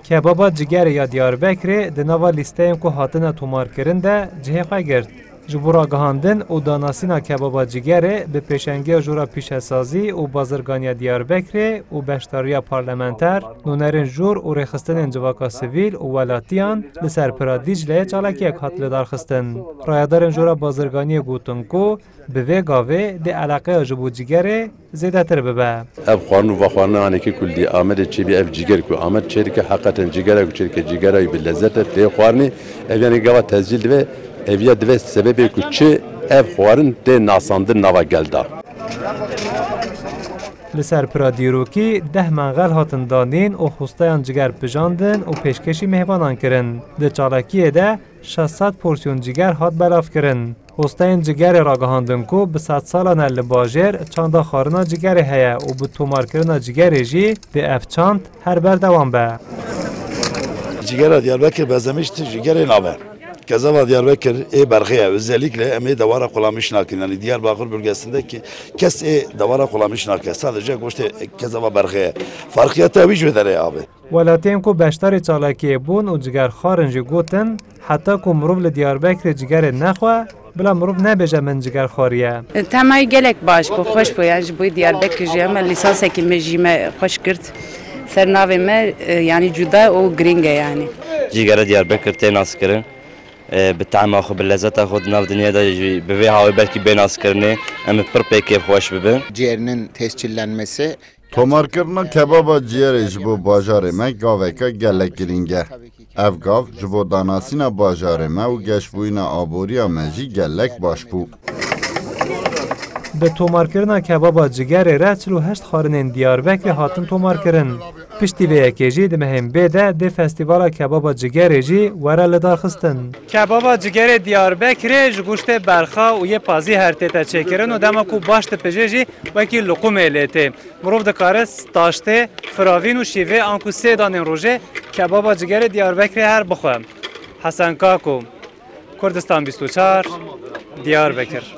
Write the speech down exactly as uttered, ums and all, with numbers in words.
Kebaba cigerê ya Diyarbekirê di nava lîsteyên ku hatine tomarkirin de cihê xwe girt. Ji bo ragihandin û danasîna kebaba cigerê bi pêşengiya Jora Pîşesazî û Bazirganiya Diyarbekirê û beşdariya parlamenter, nûnerên jor û rêxistinên civaka sivîl û welatiyan li ser Pira Dîcleyê çalakiyek hat lidarxistin. Rayedarên Jora Bazirganiyê gotin ku bi vê gavê dê eleqeya ji bo cigerê zêdetir bibe. Ev xwarin û va xwarina anêkê ku li Amedê çêbî, ev ciger ku Amed çêdike, heqeten cigera ku çêdike, cigera wî bi lezet e, tê xwarinê, ev yanî gava tescîl dibe, ev ya dibe sebebê ku çi ev xwarin tê nasandin nava gel de. Li ser pira dîrokî deh menxel hatin danîn û hosteyan ciger pijandin û pêşkêşî mêhvanan kirin. Di çalakiyê de şeş sed porsyon ciger hat belavkirin. Hosteyên cigerê ragihandin ku bi sedsalan e li bajêr çanda xwarina cigerê heye û bi tomarkirina cigerê jî dê ev çand her berdewam be. Cigera Diyarbekir bezemiş ti cigerê nabe. Kezava Diyarbekir ê berxê ye. Özellikle em ê dewara Qulamiş nakin. Yani Diyarbakır bölgesindeki kes ê dewara Qulamiş nake. Sadece goştê kezava berxê ye. Farkiyete wî ji wê derê abi. Welatiyên ku beşdarî çalakiyê bûn û cigerxwarin jî gotin, heta ku mirov li Diyarbekirê cigerê nexwe, bila mirov nebêje min cigerxwariye. Temay gelek baş bû, xweş bû, yani ji bo Diyarbekir jî hema lîsansekî me jî me xweş girt. Ser navê me, e, yani cuda û girîng e yani. Cîgere Diyarbekir tê naskirin. E, bi tema xwe, bi lezeta xwe di nav dinyê de jî bi vê hawê belkî bê naskirinê em ê pir pê kêfxweş bibin. Ciğerinin tescillenmesi Tomarkirina kebaba ciyerê ji bo bajarê me gaveke gelek girîng e. Ev gav ji bo danasîna bajarê me û geşbûyîna aboriya me jî gelek baş bû. Bi tomarkirina kebaba cigerê re çil û heşt xwarinên Diyarbekirê hatin tomarkirin. Piştî vê yekê jî di mehên bê de dê festîvala kebaba cigerê jî were lidarxistin. Kebaba cigerê Diyarbekirê ji goştê berxa û yê pazî her tête çêkirin û dema ku baş dipije jî wekî luqumê lê tê. Mirov dikare taştê, firavîn û şîvê anku sê danên rojê kebaba cigerê Diyarbekirê her bixwe. Hesen Kako, Kurdistan bîst û çar, Diyarbekir.